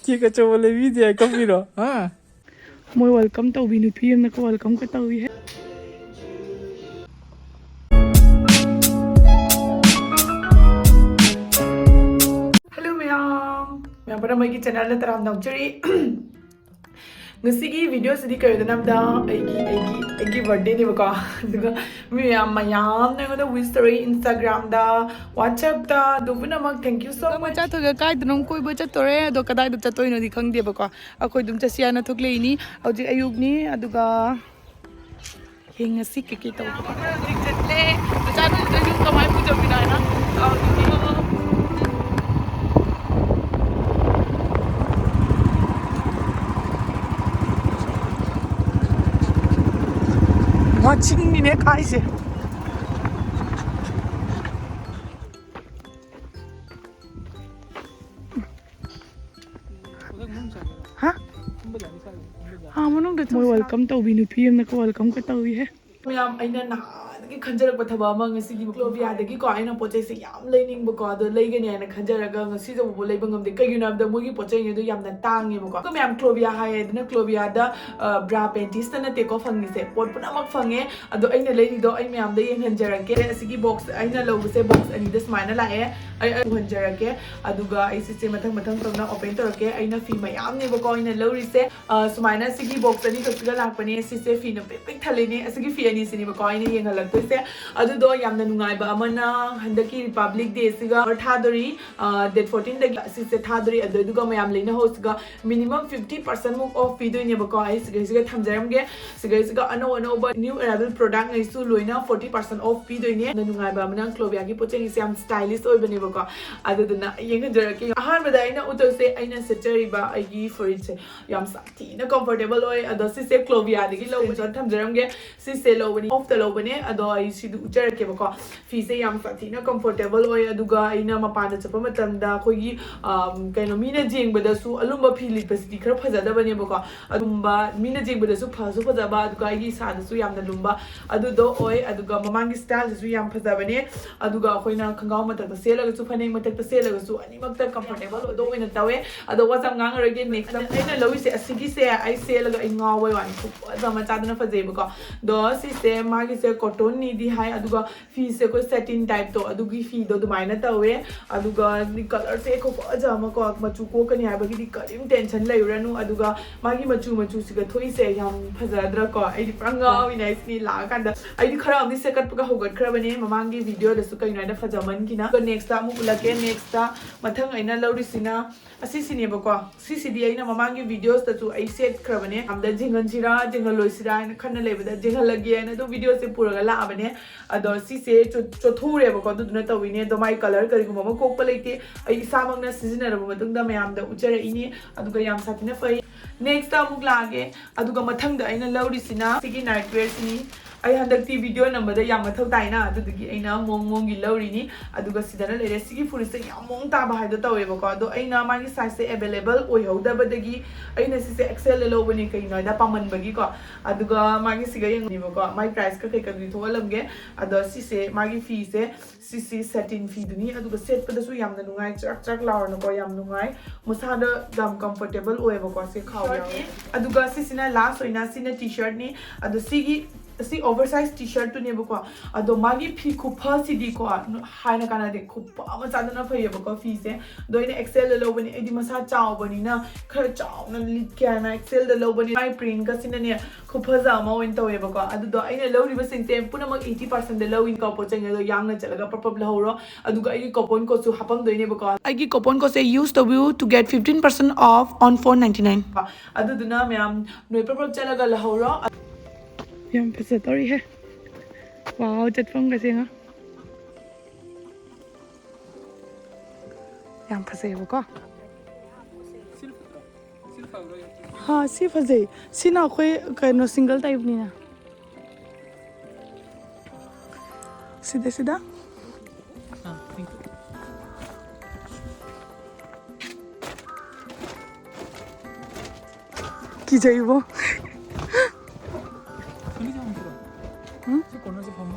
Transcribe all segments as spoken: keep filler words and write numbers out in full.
Cake ꯑꯆꯧꯕ ꯂꯩꯕꯤꯗꯦ ꯍꯥꯏ ꯀꯞꯄꯤꯔꯣ? ꯍꯥ? ꯃꯣꯏ ꯋꯦꯜꯀꯝ ꯇꯧꯕꯤ ꯅꯨꯄꯤ ꯑꯃꯅꯀꯣ ꯋꯦꯜꯀꯝꯒ ꯇꯧꯏꯍꯦ꯫ ꯍꯜꯂꯣ ꯃꯌꯥꯝ, ꯃꯌꯥꯝ ꯄꯨꯝꯅꯃꯛꯀꯤ ꯆꯦꯅꯦꯜꯗ ꯇꯔꯥꯝꯅ ꯑꯣꯛꯆꯔꯤ꯫ ꯉꯁꯤꯒꯤ ꯚꯤꯗꯤꯑꯣꯁꯤꯗꯤ ꯀꯔꯤꯗꯅꯝꯗ ꯑꯩꯒꯤ ꯑꯩꯒꯤ ꯑꯩꯒꯤ ꯕꯥꯔꯗꯦꯅꯦꯕꯀꯣ꯫ ꯑꯗꯨꯒ ꯃꯤ ꯃꯌꯥꯝ ꯃꯌꯥꯝꯅ ꯑꯩꯉꯣꯟꯗ ꯋꯤꯁ ꯇꯧꯔꯛꯏ, ꯏꯟꯁꯇꯥꯒ꯭ꯔꯥꯝꯗ, ꯋꯥꯆꯞꯇ, ꯑꯗꯨ ꯄꯨꯝꯅꯃꯛ thank you so much꯫ ꯆꯥꯊꯣꯏꯒ ꯀꯥꯏꯗꯅꯣꯝ ꯀꯣꯏꯕ ꯆꯠꯇꯣꯔꯦ꯫ ꯑꯗꯣ ꯀꯗꯥꯏꯗ ꯆꯠꯇꯣꯏꯅꯣꯗꯤ ꯈꯪꯗꯦꯕꯀꯣ꯫ ꯑꯩꯈꯣꯏ ꯑꯗꯨꯝ ꯆꯠꯁꯤ ꯍꯥꯏꯅ ꯊꯣꯛꯂꯛꯏꯅꯤ꯫ ꯍꯧꯖꯤꯛ ꯑꯌꯨꯛꯅꯤ꯫ ꯑꯗꯨꯒ ꯌꯦꯡꯉꯁꯤ ꯀꯩꯀꯩ ꯇꯧꯕ꯫ ꯍꯧꯖꯤꯛ ꯆꯠꯂꯦ꯫ ꯃꯆꯥꯅꯨꯄꯤꯗꯨꯁꯨ ꯀꯃꯥꯏꯅ ꯄꯨꯖꯕꯤꯅꯣ ꯍꯥꯏꯅ ꯇꯧꯔꯤꯅꯦ꯫ ꯋꯥꯆꯤꯡꯅꯤꯅꯦ ꯈꯥꯏꯁꯦ꯫ ꯍꯥ? ꯑꯥ, ꯃꯅꯨꯡꯗ ꯃꯣꯏ ꯆꯪꯁꯤ꯫ ꯋꯦꯜꯀꯝ ꯇꯧꯕꯤ ꯅꯨꯄꯤ ꯑꯃꯅꯀꯣ ꯋꯦꯜꯀꯝꯒ ꯇꯧꯏꯍꯦ꯫ ꯃꯌꯥꯝ, ꯑꯩꯅ ꯅꯍꯥꯟꯗꯒꯤ ꯈꯟꯖꯔꯛꯄ ꯊꯕꯛ ꯑꯃ ꯉꯁꯤꯗꯤ ꯀ꯭ꯂꯣꯕꯤꯌꯥꯗꯒꯤꯀꯣ ꯑꯩꯅ ꯄꯣꯠ ꯆꯩꯁꯦ ꯌꯥꯝ ꯂꯩꯅꯤꯡꯕꯀꯣ, ꯑꯗꯣ ꯂꯩꯒꯅꯤ ꯍꯥꯏꯅ ꯈꯟꯖꯔꯒ ꯉꯁꯤ ꯐꯥꯎꯕ ꯂꯩꯕ ꯉꯝꯗꯦ꯫ ꯀꯩꯒꯤꯅꯣ ꯍꯥꯏꯕꯗ ꯃꯣꯏꯒꯤ ꯄꯣꯠ ꯆꯩꯉꯩꯗꯣ ꯌꯥꯝꯅ ꯇꯥꯡꯉꯦꯕꯀꯣ꯫ ꯑꯗꯣ ꯃꯌꯥꯝ, ꯀ꯭ꯂꯣꯕꯤꯌꯥ ꯍꯥꯏꯔꯦꯗꯅ, ꯀ꯭ꯂꯣꯕꯤꯌꯥꯗ, ꯑ, ꯕ꯭ꯔꯥ ꯄꯦꯟꯇꯤꯁꯇ ꯅꯠꯇꯦꯀꯣ ꯐꯪꯉꯤꯁꯦ, ꯄꯣꯠ ꯄꯨꯝꯅꯃꯛ ꯐꯪꯉꯦ꯫ ꯑꯗꯣ ꯑꯩꯅ ꯂꯩꯔꯤꯗꯣ ꯑꯩ ꯃꯌꯥꯝꯗ ꯌꯦꯡꯍꯟꯖꯔꯛꯀꯦ꯫ ꯑꯁꯤꯒꯤ ꯕꯣꯛꯁ ꯑꯩꯅ ꯂꯧꯕꯁꯦ ꯕꯣꯛꯁ ꯑꯅꯤꯗ ꯁꯨꯃꯥꯏꯅ ꯂꯥꯛꯑꯦ꯫ ꯑꯩ, ꯑꯩ ꯎꯍꯟꯖꯔꯛꯀꯦ꯫ ꯑꯗꯨꯒ ꯑꯩ ꯁꯤꯁꯦ ꯃꯊꯪ ꯃꯊꯪ ꯇꯧꯅ ꯑꯣꯄꯦꯟ ꯇꯧꯔꯛꯀꯦ꯫ ꯑꯩꯅ ꯐꯤ ꯃꯌꯥꯝꯅꯦꯕꯀꯣ ꯑꯩꯅ ꯂꯧꯔꯤꯁꯦ꯫ ꯑ, ꯁꯨꯃꯥꯏꯅ ꯁꯤꯒꯤ ꯕꯣꯛꯁ ꯑꯅꯤꯈꯛꯁꯤꯒ ꯂꯥꯛꯄꯅꯦ꯫ ꯁꯤꯁꯦ ꯐꯤꯅ ꯄꯤꯛ ꯄꯤꯛ ꯊꯜꯂꯤꯅꯦ꯫ ꯑꯁꯤꯒꯤ ꯐꯤ ꯑꯅꯤꯁꯤꯅꯦꯕꯀꯣ ꯑꯩꯅ ꯌꯦꯡꯍꯜꯂꯛꯇꯣꯏꯁꯦ꯫ ꯑꯗꯨꯗꯣ ꯌꯥꯝꯅ ꯅꯨꯡꯉꯥꯏꯕ ꯑꯃꯅ, ꯍꯟꯗꯛꯀꯤ ꯔꯤꯄꯕ꯭ꯂꯤꯛ ꯗꯦꯁꯤꯒ ꯑꯣꯐꯔ ꯊꯥꯗꯣꯔꯤ꯫ ꯑ, ꯗꯦꯠ ꯐꯣꯔꯇꯤꯟꯗꯒꯤ ꯁꯤꯁꯦ ꯊꯥꯗꯣꯔꯤ꯫ ꯑꯗꯨꯗꯨꯒ ꯃꯌꯥꯝ ꯂꯩꯅꯍꯧꯁꯤꯒ ꯃꯤꯅꯤꯃꯝ ꯐꯤꯐꯇꯤ ꯄꯥꯔꯁꯦꯟ ꯃꯨꯛ ꯑꯣꯐ ꯄꯤꯗꯣꯏꯅꯦꯕꯀꯣ꯫ ꯑꯩ ꯁꯤꯒꯩꯁꯤꯒ ꯊꯝꯖꯔꯝꯒꯦ꯫ ꯁꯤꯒꯩꯁꯤꯒ ꯑꯅꯧ ꯑꯅꯧꯕ ꯅ꯭ꯌꯨ ꯑꯔꯥꯏꯕꯜ ꯄ꯭ꯔꯣꯗꯛꯉꯩꯁꯨ ꯂꯣꯏꯅ ꯐꯣꯔꯇꯤ ꯄꯥꯔꯁꯦꯟ ꯑꯣꯐ ꯄꯤꯗꯣꯏꯅꯦ꯫ ꯌꯥꯝꯅ ꯅꯨꯡꯉꯥꯏꯕ ꯑꯃꯅ ꯀ꯭ꯂꯣꯕꯤꯌꯥꯒꯤ ꯄꯣꯠ ꯆꯩꯁꯦ ꯌꯥꯝ ꯁ꯭ꯇꯥꯏꯂꯤꯁ ꯑꯣꯏꯕꯅꯦꯕꯀꯣ꯫ ꯑꯗꯨꯗꯨꯅ ꯌꯦꯡꯍꯟꯖꯔꯛꯀꯦ꯫ ꯑꯍꯥꯟꯕꯗ ꯑꯩꯅ ꯎꯠꯇꯣꯏꯁꯦ ꯑꯩꯅ ꯁꯦꯠꯆꯔꯤꯕ ꯑꯩꯒꯤ ꯐꯨꯔꯤꯠꯁꯦ꯫ ꯌꯥꯝ ꯁꯥꯊꯤꯅ ꯀꯝꯐꯣꯔꯇꯦꯕꯜ ꯑꯣꯏ꯫ ꯑꯗꯣ ꯁꯤꯁꯦ ꯀ꯭ꯂꯣꯕꯤꯌꯥꯗꯒꯤ ꯂꯧꯕꯅꯦ꯫ ꯁ꯭ꯀꯔꯤꯟꯁꯣꯠ ꯊꯝꯖꯔꯝꯒꯦ꯫ ꯁꯤꯁꯦ ꯂꯧꯕꯅꯤ, ꯑꯣꯐꯇ ꯂꯧꯕꯅꯦ꯫ ꯑꯗꯣ ꯑꯩ ꯁꯤꯗ ꯎꯠꯆꯔꯛꯀꯦꯕꯀꯣ꯫ ꯐꯤꯁꯦ ꯌꯥꯝ ꯁꯥꯊꯤꯅ comfortable ꯑꯣꯏ, ꯑꯗꯨꯒ ꯑꯩꯅ ꯃꯄꯥꯟꯗ ꯆꯠꯄ ꯃꯇꯝꯗ ꯑꯩꯈꯣꯏꯒꯤ, ꯑꯝ, ꯀꯩꯅꯣ, ꯃꯤꯅ ꯌꯦꯡꯕꯗꯁꯨ ꯑꯂꯨꯝꯕ ꯐꯤ ꯂꯤꯠꯄꯁꯤꯗꯤ ꯈꯔ ꯐꯖꯗꯕꯅꯦꯕꯀꯣ꯫ ꯑꯗꯨꯝꯕ ꯃꯤꯅ ꯌꯦꯡꯕꯗꯁꯨ ꯐꯁꯨ ꯐꯖꯕ, ꯑꯗꯨꯒ ꯑꯩꯒꯤ ꯏꯁꯥꯗꯁꯨ ꯌꯥꯝꯅ ꯂꯨꯝꯕ ꯑꯗꯨꯗꯣ ꯑꯣꯏ꯫ ꯑꯗꯨꯒ ꯃꯃꯥꯡꯒꯤ styleꯁꯤꯁꯨ ꯌꯥꯝ ꯐꯖꯕꯅꯦ꯫ ꯑꯗꯨꯒ ꯑꯩꯈꯣꯏꯅ ꯈꯣꯡꯒ꯭ꯔꯥꯎ ꯃꯊꯛꯇ ꯁꯦꯠꯂꯒꯁꯨ, ꯐꯅꯦꯛ ꯃꯊꯛꯇ ꯁꯦꯠꯂꯒꯁꯨ, ꯑꯅꯤꯃꯛꯇ comfortable ꯑꯣꯏꯗꯣ ꯑꯣꯏꯅ ꯇꯧꯋꯦ꯫ ꯑꯗꯣ ꯋꯥꯁꯦ ꯌꯥꯝ ꯉꯥꯡꯉꯔꯣꯏꯒꯦ꯫ Next ꯑꯩꯅ ꯂꯧꯔꯤꯁꯦ ꯑꯁꯤꯒꯤꯁꯦ ꯑꯩ ꯁꯦꯠꯂꯒ ꯑꯩ ꯉꯥꯎꯕꯩ ꯋꯥꯅꯤ, ꯈꯨꯐꯖ ꯑꯃ ꯆꯥꯗꯅ ꯐꯖꯩꯕꯀꯣ꯫ ꯑꯗꯣ ꯁꯤꯁꯦ ꯃꯥꯒꯤꯁꯦ cottonꯅꯤꯗꯤ ꯍꯥꯏ, ꯑꯗꯨꯒ ꯐꯤꯁꯦ ꯑꯩꯈꯣꯏ satin typeꯇꯣ, ꯑꯗꯨꯒꯤ ꯐꯤꯗꯣ ꯑꯗꯨꯃꯥꯏꯅ ꯇꯧꯋꯦ꯫ ꯑꯗꯨꯒ colorꯁꯦ ꯈꯨꯐꯖ ꯑꯃꯀꯣ, ꯃꯆꯨ ꯀꯣꯛꯀꯅꯤ ꯍꯥꯏꯕꯒꯤꯗꯤ ꯀꯔꯤꯝ tension ꯂꯩꯔꯨꯔꯅꯨ꯫ ꯑꯗꯨꯒ ꯃꯥꯒꯤ ꯃꯆꯨ ꯃꯆꯨꯁꯤꯒ ꯊꯣꯛꯏꯁꯦ ꯌꯥꯝ ꯐꯖꯗ꯭ꯔꯥꯀꯣ? ꯑꯩꯗꯤ ꯄꯨꯔꯥ ꯉꯥꯎꯔꯤꯅꯦ ꯑꯩꯁꯤꯅꯤ ꯂꯥꯛꯑꯀꯥꯟꯗ꯫ ꯑꯩꯗꯤ ꯈꯔ ꯑꯃꯗꯤ ꯁꯦꯠꯀꯠꯄꯒ ꯍꯧꯒꯠꯈ꯭ꯔꯕꯅꯦ ꯃꯃꯥꯡꯒꯤ videoꯗꯁꯨ, ꯀꯩꯅꯣ ꯍꯥꯏꯅ ꯐꯖꯃꯟꯈꯤꯅ꯫ ꯑꯗꯨꯒ nextꯇ ꯑꯃꯨꯛ ꯎꯠꯂꯛꯀꯦ꯫ Nextꯇ ꯃꯊꯪ ꯑꯩꯅ ꯂꯧꯔꯤꯁꯤꯅ ꯑꯁꯤꯁꯤꯅꯦꯕꯀꯣ꯫ ꯁꯤꯁꯤꯗꯤ ꯑꯩꯅ ꯃꯃꯥꯡꯒꯤ videosꯇꯁꯨ ꯑꯩ ꯁꯦꯠꯈ꯭ꯔꯕꯅꯦ꯫ ꯑꯝꯗ ꯌꯦꯡꯍꯟꯁꯤꯔꯥ ꯌꯦꯡꯍꯜꯂꯣꯏꯁꯤꯔꯥ ꯍꯥꯏꯅ ꯈꯟꯅ ꯂꯩꯕꯗ ꯌꯦꯡꯍꯜꯂꯒꯦ ꯍꯥꯏꯅ ꯑꯗꯨꯝ videoꯁꯦ ꯄꯨꯔꯒ ꯂꯥꯛꯑꯕꯅꯦ꯫ ꯑꯗꯣ ꯁꯤꯁꯦ ꯆꯣ-, ꯆꯣꯠꯊꯣꯛꯎꯔꯦꯕꯀꯣ, ꯑꯗꯨꯗꯨꯅ ꯇꯧꯋꯤꯅꯦ꯫ ꯑꯗꯣ ꯃꯥꯏ color ꯀꯔꯤꯒꯨꯝꯕ ꯑꯃ ꯀꯣꯛꯄ ꯂꯩꯇꯦ꯫ ꯑꯩ ꯏꯁꯥꯃꯛꯅ ꯁꯤꯖꯤꯟꯅꯔꯕ ꯃꯇꯨꯡꯗ ꯃꯌꯥꯝꯗ ꯎꯠꯆꯔꯛꯏꯅꯤ꯫ ꯑꯗꯨꯒ ꯌꯥꯝ ꯁꯥꯊꯤꯅ ꯐꯩ꯫ Nextꯇ ꯑꯃꯨꯛ ꯂꯥꯛꯑꯒꯦ꯫ ꯑꯗꯨꯒ ꯃꯊꯪꯗ ꯑꯩꯅ ꯂꯧꯔꯤꯁꯤꯅ ꯁꯤꯒꯤ night wearꯁꯤꯅꯤ꯫ ꯑꯩ ꯍꯟꯗꯛꯇꯤ video ꯅꯝꯕꯗ ꯌꯥꯝ ꯃꯊꯧ ꯇꯥꯏꯅ, ꯑꯗꯨꯗꯨꯒꯤ ꯑꯩꯅ ꯃꯑꯣꯡ ꯃꯑꯣꯡꯒꯤ ꯂꯧꯔꯤꯅꯤ꯫ ꯑꯗꯨꯒ ꯁꯤꯗꯅ ꯂꯩꯔꯦ꯫ ꯁꯤꯒꯤ ꯐꯨꯔꯤꯠꯁꯦ ꯌꯥꯝ ꯃꯑꯣꯡ ꯇꯥꯕ ꯍꯥꯏꯗꯣ ꯇꯧꯋꯦꯕꯀꯣ, ꯑꯗꯣ ꯑꯩꯅ ꯃꯥꯒꯤ sizeꯁꯦ available ꯑꯣꯏꯍꯧꯗꯕꯗꯒꯤ ꯑꯩꯅ ꯁꯤꯁꯦ XLꯗ ꯂꯧꯕꯅꯤ, ꯀꯩꯒꯤꯅꯣ ꯍꯥꯏꯗ ꯄꯥꯝꯃꯟꯕꯒꯤ ꯀꯣ꯫ ꯑꯗꯨꯒ ꯃꯥꯒꯤ ꯁꯤꯒ ꯌꯦꯡꯅꯤꯕꯀꯣ, ꯃꯥꯒꯤ priceꯀ ꯀꯩꯀꯥꯗꯨꯗꯤ ꯊꯣꯛꯍꯜꯂꯝꯒꯦ꯫ ꯑꯗꯣ ꯁꯤꯁꯦ ꯃꯥꯒꯤ ꯐꯤꯁꯦ, ꯁꯤꯁꯤ satin ꯐꯤꯗꯨꯅꯤ, ꯑꯗꯨꯒ ꯁꯦꯠꯄꯗꯁꯨ ꯌꯥꯝꯅ ꯅꯨꯡꯉꯥꯏ, ꯆꯔꯛ ꯆꯔꯛ ꯂꯥꯎꯔꯅꯀꯣ, ꯌꯥꯝ ꯅꯨꯡꯉꯥꯏ, ꯃꯁꯥꯗ ꯌꯥꯝ comfortable ꯑꯣꯏꯌꯦꯕꯀꯣ꯫ ꯁꯤ ꯈꯥꯎ ꯌꯥꯎꯋꯦ꯫ ꯑꯗꯨꯒ ꯁꯤꯁꯤꯅ last ꯑꯣꯏꯅ, ꯁꯤꯅ T-shirtꯅꯤ꯫ ꯑꯗꯣ ꯁꯤꯒꯤ, ꯁꯤ oversize T-shirtꯇꯨꯅꯦꯕꯀꯣ꯫ ꯑꯗꯣ ꯃꯥꯒꯤ ꯐꯤ ꯈꯨꯐꯁꯤꯗꯤꯀꯣ, ꯍꯥꯏꯅ ꯀꯥꯟꯅꯗꯦ, ꯈꯨꯐ ꯑꯃ ꯆꯥꯗꯅ ꯐꯩꯌꯦꯕꯀꯣ ꯐꯤꯁꯦ꯫ ꯑꯗꯣ ꯑꯩꯅ XLꯗ ꯂꯧꯕꯅꯦ, ꯑꯩꯗꯤ ꯃꯁꯥ ꯆꯥꯎꯕꯅꯤꯅ ꯈꯔ ꯆꯥꯎꯅ ꯂꯤꯠꯀꯦ ꯍꯥꯏꯅ XLꯗ ꯂꯧꯕꯅꯦ꯫ ꯃꯥꯏ printꯀꯁꯤꯅꯅꯦ ꯈꯨꯐꯖ ꯑꯃ ꯑꯣꯏꯅ ꯇꯧꯋꯦꯕꯀꯣ꯫ ꯑꯗꯨꯗꯣ ꯑꯩꯅ ꯂꯧꯔꯤꯕꯁꯤꯡꯁꯦ ꯄꯨꯝꯅꯃꯛ eighty percentꯗ ꯂꯧꯏꯀꯣ꯫ ꯄꯣꯠ ꯆꯩꯉꯩꯗꯣ ꯌꯥꯡꯅ ꯆꯠꯂꯒ ꯄꯞ ꯄꯞ ꯂꯧꯍꯧꯔꯣ꯫ ꯑꯗꯨꯒ ꯑꯩꯒꯤ coupon codeꯁꯨ ꯍꯥꯞꯄꯝꯗꯣꯏꯅꯦꯕꯀꯣ꯫ ꯑꯩꯒꯤ coupon codeꯁꯦ use ꯇꯧꯕꯤꯌꯨ to get fifteen percent off on four ninety nine꯫ ꯑꯗꯨꯗꯨꯅ ꯃꯌꯥꯝ ꯅꯣꯏ ꯄ꯭ꯔꯞ ꯄ꯭ꯔꯞ ꯆꯠꯂꯒ ꯂꯧꯍꯧꯔꯣ꯫ ꯌꯥꯝ ꯐꯖꯗꯧꯔꯤꯍꯦ꯫ Wow, ꯆꯠꯐꯝꯒꯁꯦ ꯌꯦꯡꯉꯣ꯫ ꯌꯥꯝ ꯐꯖꯩꯌꯦꯕꯀꯣ꯫ ꯍꯥ, ꯁꯤ ꯐꯖꯩ꯫ ꯁꯤꯅ ꯑꯩꯈꯣꯏ ꯀꯩꯅꯣ single typeꯅꯤꯅ꯫ ꯁꯤꯗ, ꯁꯤꯗ꯫ ꯀꯤꯖꯩꯕꯣ꯫ ꯎꯝ?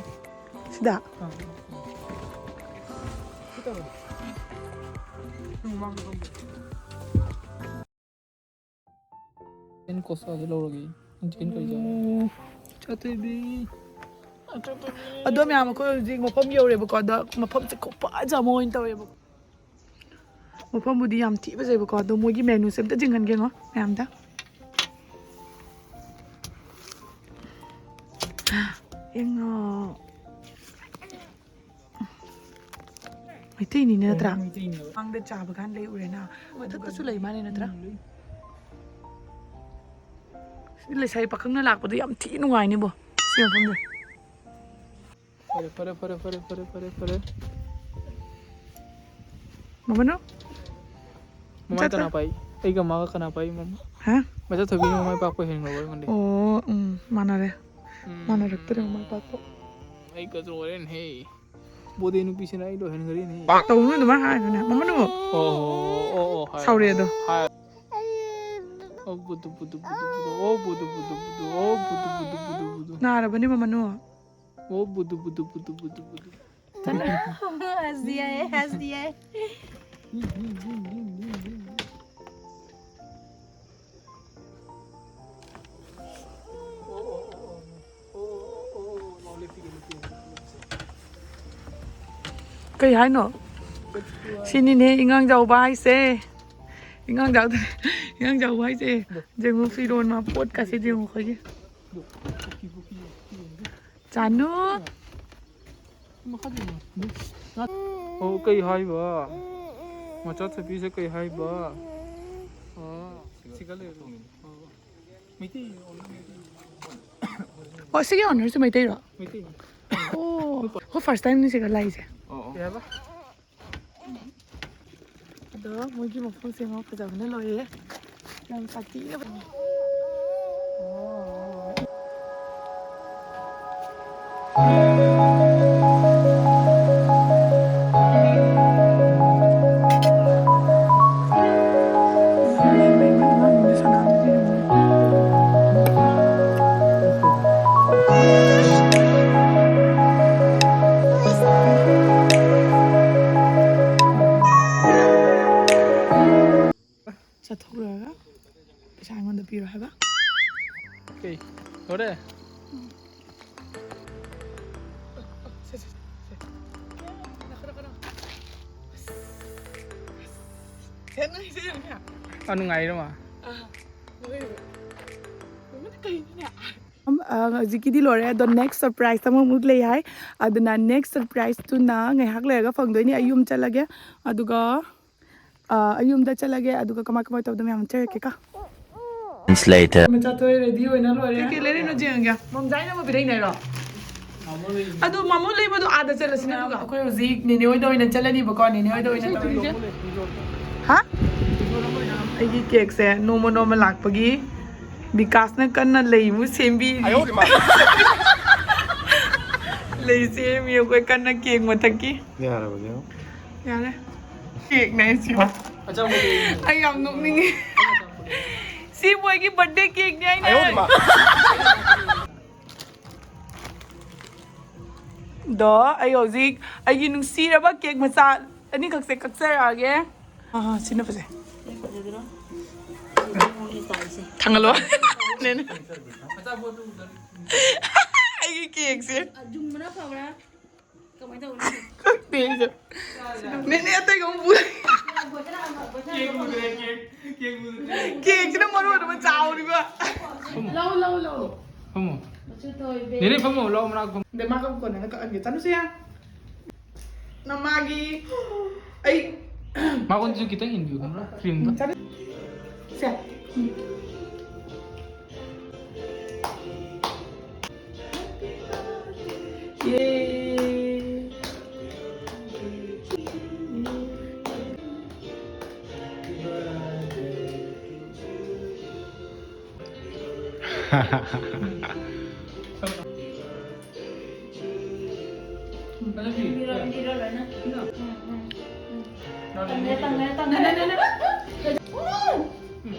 ꯁꯤꯗ꯫ ꯆꯤꯛꯀꯟ ꯀꯣꯁꯥꯁꯦ ꯂꯧꯔꯒꯦ꯫ ꯅꯪ ꯆꯤꯛꯀꯟ ꯀꯔꯤ ꯆꯥꯅꯤꯡꯉꯤ? ꯆꯥꯊꯣꯏꯕꯤ꯫ ꯑꯗꯣ ꯃꯌꯥꯝ, ꯑꯩꯈꯣꯏ ꯍꯧꯖꯤꯛ ꯃꯐꯝ ꯌꯧꯔꯦꯕꯀꯣ꯫ ꯑꯗ ꯃꯐꯝꯁꯦ ꯈꯨꯐꯖ ꯑꯃ ꯑꯣꯏꯅ ꯇꯧꯔꯦꯕꯀꯣ꯫ ꯃꯐꯝꯕꯨꯗꯤ ꯌꯥꯝ ꯊꯤ ꯐꯖꯩꯕꯀꯣ꯫ ꯑꯗꯣ ꯃꯣꯏꯒꯤ ꯃꯦꯅꯨꯁꯦ ꯑꯝꯇ ꯌꯦꯡꯍꯟꯒꯦꯉꯣ ꯃꯌꯥꯝꯗ꯫ ꯌꯦꯡꯉꯣ꯫ ꯃꯩꯇꯩꯅꯤꯅꯦ ꯅꯠꯇ꯭ꯔꯥ? ꯃꯩꯇꯩꯅꯦꯕ꯫ ꯃꯃꯥꯡꯗ ꯆꯥꯕ ꯀꯥꯟꯗ ꯂꯩ ꯎꯔꯦꯅ꯫ ꯃꯊꯛꯇꯁꯨ ꯂꯩ ꯃꯥꯜꯂꯦ ꯅꯠꯇ꯭ꯔꯥ? ꯎꯝ, ꯂꯩ꯫ ꯁꯤ ꯂꯩꯁꯥꯕꯤ ꯄꯥꯈꯪꯅ ꯂꯥꯛꯄꯗ ꯌꯥꯝ ꯊꯤ ꯅꯨꯡꯉꯥꯏꯅꯤꯕꯣ ꯁꯤ ꯃꯐꯝꯁꯦ꯫ ꯐꯔꯦ, ꯐꯔꯦ, ꯐꯔꯦ꯫ ꯃꯃꯅꯨ? ꯃꯃꯥꯏ ꯆꯠꯄ? ꯀꯅꯥ ꯄꯥꯏ? ꯑꯩꯒ ꯃꯥꯒ ꯀꯅꯥ ꯄꯥꯏ, ꯃꯃꯥ? ꯍꯥ? ꯃꯆꯥ ꯊꯣꯏꯕꯤꯅ ꯃꯃꯥꯏ ꯄꯥꯛꯄ ꯍꯦꯟꯈ꯭ꯔꯕ ꯑꯩꯉꯣꯟꯗ꯫ ꯑꯣ, ꯎꯝ, ꯃꯥꯟꯅꯔꯦ꯫ ꯎꯝ, ꯃꯥꯟꯅꯔꯛꯇ꯭ꯔꯦ ꯃꯃꯥꯏ ꯄꯥꯛꯄ꯫ ꯑꯩ ꯀꯗ꯭ꯔꯣ ꯍꯣꯔꯦꯟ ꯍꯦ꯫ ꯕꯣꯗꯦ ꯅꯨꯄꯤꯁꯤꯅ ꯑꯩ ꯂꯣꯏꯍꯟꯈ꯭ꯔꯦꯅꯦ꯫ ꯇꯧꯅꯨ ꯑꯗꯨꯃꯥꯏ ꯍꯥꯏꯅꯨꯅꯦ, ꯃꯃꯅꯨ꯫ ꯑꯣ, ꯑꯣ, ꯑꯣ, ꯍꯥꯏ, ꯁꯥꯎꯔꯦ ꯑꯗꯣ꯫ ꯍꯥꯏ꯫ ꯑꯣ, ꯕꯨꯗꯨ, ꯕꯨꯗꯨ, ꯕꯨꯗꯨ, ꯕꯨꯗꯨ, ꯑꯣ, ꯕꯨꯗꯨ, ꯕꯨꯗꯨ, ꯕꯨꯗꯨ, ꯑꯣ, ꯕꯨꯗꯨ, ꯕꯨꯗꯨ, ꯕꯨꯗꯨ, ꯕꯨꯗꯨ꯫ ꯅꯥꯔꯕꯅꯦ ꯃꯃꯅꯨ꯫ ꯑꯣ, ꯕꯨꯗꯨ, ꯕꯨꯗꯨ, ꯕꯨꯗꯨ, ꯕꯨꯗꯨ, ꯕꯨꯗꯨ꯫ ꯍꯁ ꯗꯤꯌꯥ ꯍꯦ, ꯍꯁ ꯗꯤꯌꯥ ꯍꯦ꯫ ꯀꯩ ꯍꯥꯏꯅꯣ? ꯁꯤꯅꯤꯅꯦ ꯏꯉꯥꯡ ꯆꯥꯎꯕ ꯍꯥꯏꯁꯦ꯫ ꯏꯉꯥꯡ ꯆꯥꯎꯗ-, ꯏꯉꯥꯡ ꯆꯥꯎꯕ ꯍꯥꯏꯁꯦ꯫ ꯌꯦꯡꯉꯨ ꯐꯤꯔꯣꯟ ꯃꯄꯣꯠꯀꯁꯦ ꯌꯦꯡꯉꯨ ꯑꯩꯈꯣꯏꯒꯤ꯫ ꯆꯥꯅꯨ꯫ ꯑꯣ, ꯀꯩ ꯍꯥꯏꯕ? ꯃꯆꯥ ꯊꯣꯏꯕꯤꯁꯦ ꯀꯩ ꯍꯥꯏꯕ? ꯑꯣ, ꯁꯤꯒ ꯂꯩꯔꯣ꯫ ꯑꯣ꯫ ꯃꯩꯇꯩ ꯑꯣꯏꯅ ꯃꯩꯇꯩ꯫ ꯑꯣ, ꯁꯤꯒꯤ owner ꯁꯨ ꯃꯩꯇꯩꯔꯣ? ꯃꯩꯇꯩꯅꯤ꯫ ꯑꯣ, ꯑꯩꯈꯣꯏ first time ꯅꯤ ꯁꯤꯒ ꯂꯥꯛꯏꯁꯦ꯫ ꯑꯣ, ꯑꯣ꯫ ꯀꯩ ꯍꯥꯏꯕ? ꯑꯗꯣ ꯃꯣꯏꯒꯤ ꯃꯐꯝꯁꯦ ꯉꯣ ꯐꯖꯕꯅ ꯂꯣꯏꯔꯦ꯫ ꯌꯥꯝ ꯁꯥꯊꯤꯅ ꯐꯖꯩ꯫ ꯑꯣ꯫ ꯊꯣꯛꯂꯨꯔꯒ ꯄꯩꯁꯥ ꯑꯩꯉꯣꯟꯗ ꯄꯤꯔꯣ ꯍꯥꯏꯕ꯫ ꯀꯩ? ꯂꯣꯏꯔꯦ? ꯁꯦ, ꯁꯦ, ꯁꯦ꯫ ꯅꯈꯣ, ꯅꯈꯣ, ꯅꯈꯣ꯫ ꯁꯦ, ꯅꯪ ꯁꯦ ꯌꯦꯡꯉꯨꯅꯦ꯫ ꯑ, ꯅꯨꯡꯉꯥꯏꯔꯣ, ꯃꯥ? ꯑꯥ, ꯅꯨꯡꯉꯥꯏꯔꯣ꯫ ꯅꯪ ꯀꯩꯅꯣꯅꯦ? ꯑꯝ, ꯑ, ꯍꯧꯖꯤꯛꯀꯤꯗꯤ ꯂꯣꯏꯔꯦ, ꯑꯗꯣ next surprise ꯑꯃꯃꯨꯛ ꯂꯩ ꯍꯥꯏ꯫ ꯑꯗꯨꯅ next surpriseꯇꯨꯅ ꯉꯥꯏꯍꯥꯛ ꯂꯩꯔꯒ ꯐꯪꯗꯣꯏꯅꯤ꯫ ꯑꯩ ꯌꯨꯝ ꯆꯠꯂꯒꯦ, ꯑꯗꯨꯒ, ꯑ, ꯑꯩ ꯌꯨꯝꯗ ꯆꯠꯂꯒꯦ, ꯑꯗꯨꯒ ꯀꯃꯥꯏ ꯀꯃꯥꯏ ꯇꯧꯗꯣꯏꯅꯣ ꯃꯌꯥꯝ ꯆꯠꯂꯛꯀꯦꯀꯣ꯫ Months later. ꯃꯆꯥ ꯊꯣꯛꯑꯦ, ready ꯑꯣꯏꯅ ꯂꯣꯏꯔꯦ꯫ ꯀꯩ ꯀꯩ ꯂꯩꯔꯤꯅꯣ ꯌꯦꯡꯉꯒꯦ꯫ ꯃꯣꯝꯖꯥꯏꯅ ꯑꯃ ꯄꯤꯔꯛꯏꯅꯦ ꯍꯥꯏꯔꯣ? ꯑꯗꯨ ꯃꯃꯣ ꯂꯩꯕꯗꯣ ꯑꯥꯗ ꯆꯠꯂꯁꯤꯅꯦ ꯑꯗꯨꯒ꯫ ꯑꯩꯈꯣꯏ ꯍꯧꯖꯤꯛ ꯅꯦꯅꯦ ꯍꯣꯏꯗ ꯑꯣꯏꯅ ꯆꯠꯂꯅꯤꯕꯀꯣ, ꯅꯦꯅꯦ ꯍꯣꯏꯗ ꯑꯣꯏꯅ ꯇꯧꯔꯤꯁꯦ꯫ ꯍꯥ? ꯑꯩꯒꯤ cakeꯁꯦ ꯅꯣꯡꯃ ꯅꯣꯡꯃ ꯂꯥꯛꯄꯒꯤ ꯕꯤꯀꯥꯁꯅ ꯀꯟꯅ ꯂꯩꯃꯨ ꯁꯦꯝꯕꯤꯔꯤ꯫ ꯑꯌꯣ ꯃꯥ꯫ ꯂꯩ ꯁꯦꯝꯃꯤ ꯑꯩꯈꯣꯏ ꯀꯟꯅ cake ꯃꯊꯛꯀꯤ꯫ ꯌꯥꯔꯕꯅꯦ꯫ ꯌꯥꯔꯦ꯫ Cakeꯅꯦ ꯁꯤ꯫ ꯑꯆꯧꯕ cake꯫ ꯑꯩ ꯌꯥꯝ ꯅꯣꯛꯅꯤꯡꯉꯦ꯫ ꯁꯤ ꯃꯣꯏꯒꯤ birthday cakeꯅꯦ ꯍꯥꯏꯅꯦ꯫ ꯑꯌꯣ ꯃꯥ꯫ ꯑꯗꯣ ꯑꯩ ꯍꯧꯖꯤꯛ ꯑꯩꯒꯤ ꯅꯨꯡꯁꯤꯔꯕ cake ꯃꯆꯥ ꯑꯅꯤꯈꯛꯁꯦ ꯀꯛꯆꯔꯛꯑꯒꯦ꯫ ꯑꯥ, ꯁꯤꯅ ꯐꯖꯩ꯫ ꯐꯖꯗ꯭ꯔꯣ? ꯊꯥꯡꯒꯠꯂꯣ꯫ ꯅꯦꯅꯦ꯫ ꯑꯩꯒꯤ cakeꯁꯦ꯫ ꯑ, ꯖꯨꯝꯕꯅ ꯐꯕ꯭ꯔꯥ? ꯀꯃꯥꯏꯅ ꯇꯧꯕꯅꯣ? ꯈꯪꯗꯦ ꯑꯩꯁꯨ꯫ ꯅꯦꯅꯦ ꯑꯇꯩꯒ ꯑꯃꯨꯛ ꯄꯨꯔꯦ꯫ Cakeꯁꯤꯅ ꯃꯔꯣꯟ ꯑꯃ ꯆꯥꯎꯔꯤꯕ꯫ ꯂꯧ, ꯂꯧ, ꯂꯧ꯫ ꯐꯝꯃꯣ꯫ ꯃꯆꯨ ꯊꯣꯏꯕꯤ꯫ ꯅꯦꯅꯦ ꯐꯝꯃꯣ, ꯂꯧ ꯃꯅꯥꯛ ꯐꯝꯃꯣ꯫ ꯑꯗꯩ ꯃꯥ ꯀꯞ ꯀꯣꯟꯅ ꯀꯛꯑꯒꯦ꯫ ꯆꯠꯂꯨꯁꯦ ꯌꯥ꯫ ꯅꯃꯥꯒꯤ ꯑꯩ ꯃꯉꯣꯟꯗꯁꯨ ꯈꯤꯇꯪ ꯏꯟꯕꯤꯌꯨ, ꯈꯪꯕ꯭ꯔꯥ? Creamꯗꯣ꯫ ꯆꯠꯂꯨ꯫ ꯁꯦ꯫ ꯌꯦ꯫ ꯏꯟꯕꯤꯔꯣ, ꯏꯟꯕꯤꯔꯣ ꯂꯣꯏꯅ꯫ ꯎꯝ, ꯎꯝ, ꯎꯝ꯫ ꯇꯪꯉꯦ, ꯇꯪꯉꯦ, ꯇꯪꯉꯦ꯫ ꯎꯝ꯫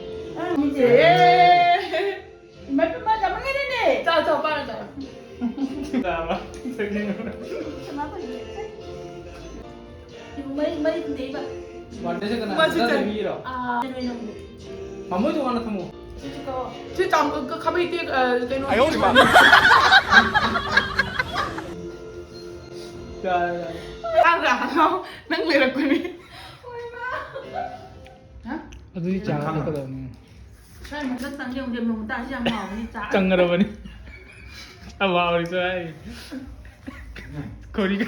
ꯏꯃꯥ, ꯏꯃꯥ, ꯌꯥꯝꯃꯟꯈ꯭ꯔꯦꯅꯦ꯫ ꯆꯥꯎ, ꯆꯥꯎ, ꯄꯥꯏꯔꯣ, ꯆꯥꯎ꯫ ꯆꯥꯕ꯫ ꯀꯅꯥ ꯇꯧꯔꯤꯅꯣ? ꯃꯩ, ꯃꯩ ꯊꯤꯟꯅꯩꯕ꯫ ꯕꯥꯔꯗꯦꯁꯦ ꯀꯅꯥ? ꯃꯁꯤ ꯆꯠ- ꯆꯠꯂꯤꯔꯣ? ꯑꯥ, ꯅꯣꯏ ꯅꯪꯕꯨ꯫ ꯃꯃꯣꯏ ꯇꯣꯉꯥꯟꯅ ꯊꯝꯃꯣ꯫ ꯁꯤ ꯆꯤꯛꯀꯣ꯫ ꯁꯤ ꯆꯥꯝ-, ꯈꯥꯕꯩ ꯇꯦꯛ-, ꯑ, ꯀꯩꯅꯣ꯫ ꯑꯌꯣ, ꯏꯃꯥ꯫ ꯌꯥꯔꯦ, ꯌꯥꯔꯦ꯫ ꯆꯥꯗ꯭ꯔꯥ? ꯅꯪ ꯂꯩꯔꯛꯄꯅꯤ꯫ ꯍꯥ? ꯑꯗꯨꯗꯤ ꯆꯥ ꯊꯛꯀꯗꯕꯅꯤ꯫ ꯁ꯭ꯋꯥꯏ ꯃꯊꯛ ꯆꯪꯒꯦ ꯑꯃꯨꯛ ꯅꯣꯡ ꯇꯥꯔꯤꯁꯦ ꯌꯥꯝ ꯍꯥꯎꯕꯅꯤ ꯆꯥ꯫ ꯆꯪꯒꯗꯕꯅꯤ꯫ ꯑꯋꯥ ꯑꯣꯏꯔꯁꯨ ꯍꯥꯏ꯫ ꯀꯣꯔꯤꯒ꯫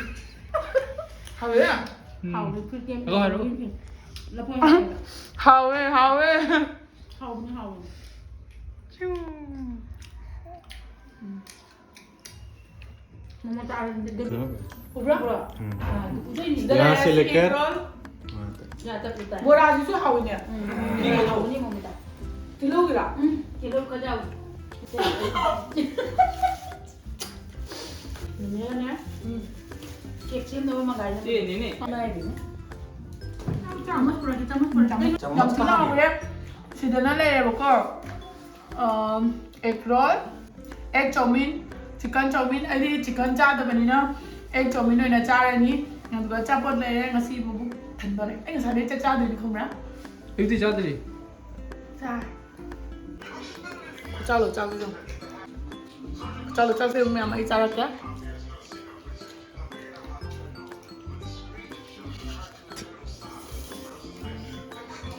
ꯍꯥꯎꯋꯦ꯫ ꯎꯝ꯫ ꯍꯥꯎꯕꯅꯤ ꯈꯨꯠ ꯁꯦꯝꯕ ꯑꯗꯣ ꯍꯥꯏꯔꯛꯑꯣ꯫ ꯂꯐꯣꯏ ꯍꯥꯎꯋꯦ꯫ ꯍꯥꯎꯋꯦ, ꯍꯥꯎꯋꯦ꯫ ꯍꯥꯎꯕꯅꯤ, ꯍꯥꯎꯕꯅꯤ꯫ ꯆꯤꯎ꯫ ꯎꯝ꯫ ꯃꯣꯃꯣ ꯆꯥꯔꯗꯤ ꯎꯕ꯭ꯔꯥ? ꯎꯝ꯫ ꯑꯥ, ꯎꯗꯣꯏꯅꯤ꯫ ꯌꯥ ꯁꯦꯂꯦꯛꯀꯦ꯫ ꯌꯥ ꯇꯞꯄꯤ ꯇꯥꯏ꯫ ꯕꯣꯔꯥꯁꯤꯁꯨ ꯍꯥꯎꯋꯤꯅꯦ꯫ ꯎꯝ꯫ ꯍꯥꯎꯕꯅꯤ ꯃꯣꯃꯣ ꯆꯥ꯫ ꯇꯤꯜꯍꯧꯒꯤꯔꯥ? ꯎꯝ, ꯇꯤꯜꯍꯧ ꯈꯔ ꯌꯥꯎꯏ꯫ ꯅꯦꯅꯦꯅꯦ꯫ ꯎꯝ꯫ ꯀꯦꯛ ꯁꯦꯝꯅꯕ ꯃꯉꯥꯏꯅ꯫ ꯆꯦꯅꯤꯅꯦ꯫ ꯍꯣꯠꯅꯔꯤꯅꯦ꯫ ꯆꯥꯃꯁ ꯄꯨꯔꯛꯀꯦ, ꯆꯥꯃꯁ ꯄꯨꯔꯛꯀꯦ꯫ ꯆꯥꯃꯁ ꯌꯥꯝ ꯊꯤꯅ ꯍꯥꯎꯋꯦ꯫ ꯁꯤꯗꯅ ꯂꯩꯔꯦꯕꯀꯣ꯫ ꯑꯝ, ꯑꯦꯒ ꯔꯣꯜ, ꯑꯦꯒ ꯆꯧꯃꯤꯟ, ꯆꯤꯛꯀꯟ ꯆꯧꯃꯤꯟ꯫ ꯑꯩꯗꯤ ꯆꯤꯛꯀꯟ ꯆꯥꯗꯕꯅꯤꯅ ꯑꯦꯒ ꯆꯧꯃꯤꯟ ꯑꯣꯏꯅ ꯆꯥꯔꯅꯤ꯫ ꯑꯗꯨꯒ ꯑꯆꯥꯄꯣꯠ ꯂꯩꯔꯦ꯫ ꯉꯁꯤ ꯃꯕꯨꯛ ꯊꯟꯗꯣꯔꯦ꯫ ꯑꯩ ꯉꯁꯥꯏꯗꯩ ꯆꯥꯛ ꯆꯥꯗꯣꯏꯅꯤ ꯈꯪꯕ꯭ꯔꯥ? ꯑꯌꯨꯛꯇꯤ ꯆꯥꯗ꯭ꯔꯤ꯫ ꯆꯥ-, ꯆꯥꯂꯣ, ꯆꯥꯂꯣ, ꯆꯥꯂꯣ꯫ ꯆꯥꯂꯣ, ꯆꯥꯛꯁꯦ ꯃꯌꯥꯝ ꯑꯩ ꯆꯥꯔꯛꯀꯦ꯫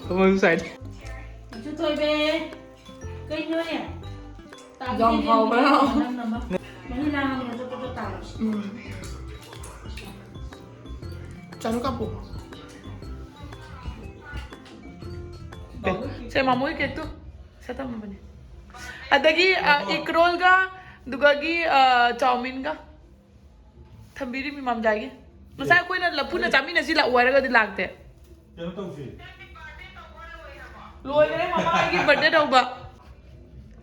ꯀꯃꯟ ꯁꯥꯏꯠ꯫ ꯏꯆꯨ ꯊꯣꯏꯕꯤ, ꯀꯩꯅꯣꯅꯦ? ꯌꯥꯝ ꯍꯥꯎꯕ꯭ꯔꯥ? ꯃꯍꯤ ꯂꯥꯡꯉꯒ ꯆꯣꯠ ꯆꯣꯠ ꯇꯥꯕ꯫ ꯎꯝ꯫ ꯆꯥꯂꯨ ꯀꯥꯄꯨ꯫ ꯁꯦ, ꯃꯃꯣꯏ ꯀꯦꯛꯇꯨ꯫ ꯁꯦ, ꯊꯝꯃꯕꯅꯦ꯫ ꯑꯗꯒꯤ, ꯑ, ꯏꯒ ꯔꯣꯜꯒ, ꯑꯗꯨꯒꯒꯤ, ꯑ, ꯆꯥꯎꯃꯤꯟꯒ꯫ ꯊꯝꯕꯤꯔꯤꯃꯤ ꯃꯝꯖꯥꯏꯒꯤ꯫ ꯉꯁꯥꯏ ꯑꯩꯈꯣꯏꯅ ꯂꯐꯨꯅ ꯆꯥꯃꯤꯟꯅꯁꯤ ꯂꯥꯛꯑꯣ ꯍꯥꯏꯔꯒꯗꯤ ꯂꯥꯛꯇꯦ꯫ ꯀꯩꯅꯣ ꯇꯧꯁꯤ꯫ ꯂꯣꯏꯈꯔꯦ ꯃꯃꯥ, ꯑꯩꯒꯤ ꯕꯥꯔꯗꯦ ꯇꯧꯕ꯫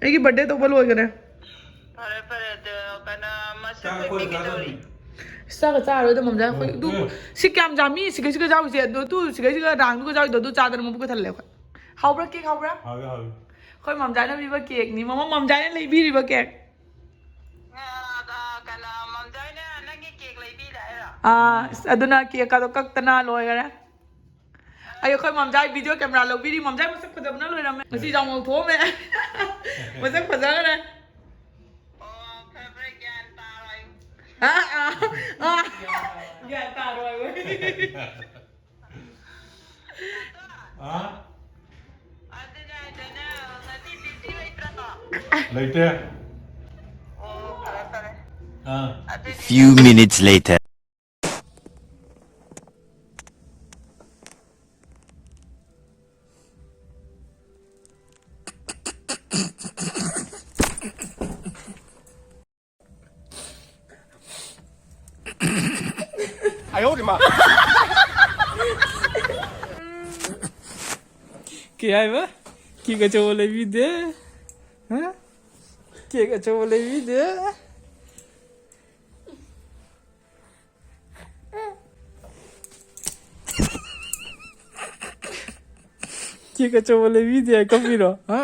ꯑꯩꯒꯤ ꯕꯥꯔꯗꯦ ꯇꯧꯕ ꯂꯣꯏꯈꯔꯦ꯫ ꯐꯔꯦ, ꯐꯔꯦ, ꯑꯗꯣ ꯀꯩꯅꯣ, ꯃꯁꯛ ꯆꯥꯛ ꯑꯩꯈꯣꯏ ꯄꯤꯛꯏꯗꯣ꯫ ꯆꯥꯗꯣꯏꯅꯤ꯫ ꯆꯥꯛꯀ ꯆꯥꯔꯣꯏꯗ ꯃꯝꯖꯥꯏ ꯑꯩꯈꯣꯏ꯫ ꯑꯦ, ꯑꯗꯨ ꯑꯦ꯫ ꯁꯤ ꯀꯌꯥꯝ ꯆꯥꯃꯤ? ꯁꯤꯒꯩ ꯁꯤꯒ ꯆꯥꯎꯁꯦ꯫ ꯑꯗꯨ, ꯑꯗꯨ ꯁꯤꯒꯩ ꯁꯤꯒ ꯔꯥꯡꯗꯨꯒ ꯆꯥꯎꯏꯗꯣ ꯑꯗꯨ ꯆꯥꯗꯅ ꯃꯕꯨꯛꯀ ꯊꯜꯂꯦ ꯑꯩꯈꯣꯏ꯫ ꯍꯥꯎꯕ꯭ꯔꯥ ꯀꯦꯛ ꯍꯥꯎꯕ꯭ꯔꯥ? ꯍꯥꯎꯋꯦ, ꯍꯥꯎꯋꯦ꯫ ꯑꯩꯈꯣꯏ ꯃꯝꯖꯥꯏꯅ ꯄꯤꯕ ꯀꯦꯛꯅꯤ꯫ ꯃꯃꯥ ꯃꯝꯖꯥꯏꯅ ꯂꯩꯕꯤꯔꯤꯕ ꯀꯦꯛ꯫ ꯑꯥ, ꯀꯩꯅꯣ, ꯃꯝꯖꯥꯏꯅ ꯅꯪꯒꯤ ꯀꯦꯛ ꯂꯩꯕꯤꯔꯦ ꯍꯥꯏꯔꯣ? ꯑꯥ, ꯑꯁ, ꯑꯗꯨꯅ ꯀꯦꯛꯀꯗꯣ ꯀꯛꯇꯅ ꯂꯣꯏꯈꯔꯦ꯫ ꯑꯩ ꯑꯩꯈꯣꯏ ꯃꯝꯖꯥꯏ ꯚꯤꯗꯤꯑꯣ ꯀꯦꯃꯦꯔꯥ ꯂꯧꯕꯤꯔꯤ꯫ ꯃꯝꯖꯥꯏ ꯃꯁꯛ ꯐꯖꯕꯅ ꯂꯣꯏꯔꯝꯃꯦ꯫ ꯉꯁꯤ ꯌꯥꯝ ꯉꯧꯊꯣꯛꯑꯝꯃꯦ꯫ ꯃꯁꯛ ꯐꯖꯈ꯭ꯔꯦ꯫ ꯑꯣ, ꯐꯔꯦ, ꯐꯔꯦ, ꯒ꯭ꯌꯥꯟ ꯇꯥꯔꯣꯏ꯫ ꯑꯥ, ꯑꯥ, ꯑꯥ꯫ ꯒ꯭ꯌꯥꯟ ꯇꯥꯔꯣꯏ꯫ ꯑꯥ? ꯑꯗꯨꯅꯦ ꯍꯥꯏꯗꯅ, ꯉꯁꯤ ꯗ꯭ꯌꯨꯇꯤ ꯂꯩꯇ꯭ꯔꯣ? ꯂꯩꯇꯦ꯫ ꯑꯣ, ꯐꯔꯦ, ꯐꯔꯦ꯫ ꯑꯥ꯫ ꯑꯗꯨꯗꯤ few minutes later. ꯀꯩ ꯍꯥꯏꯕ? ꯀꯦꯛ ꯑꯆꯧꯕ ꯂꯩꯕꯤꯗꯦ꯫ ꯍꯥ? ꯀꯦꯛ ꯑꯆꯧꯕ ꯂꯩꯕꯤꯗꯦ꯫ ꯀꯦꯛ ꯑꯆꯧꯕ ꯂꯩꯕꯤꯗꯦ ꯍꯥꯏ ꯀꯞꯄꯤꯔꯣ? ꯍꯥ?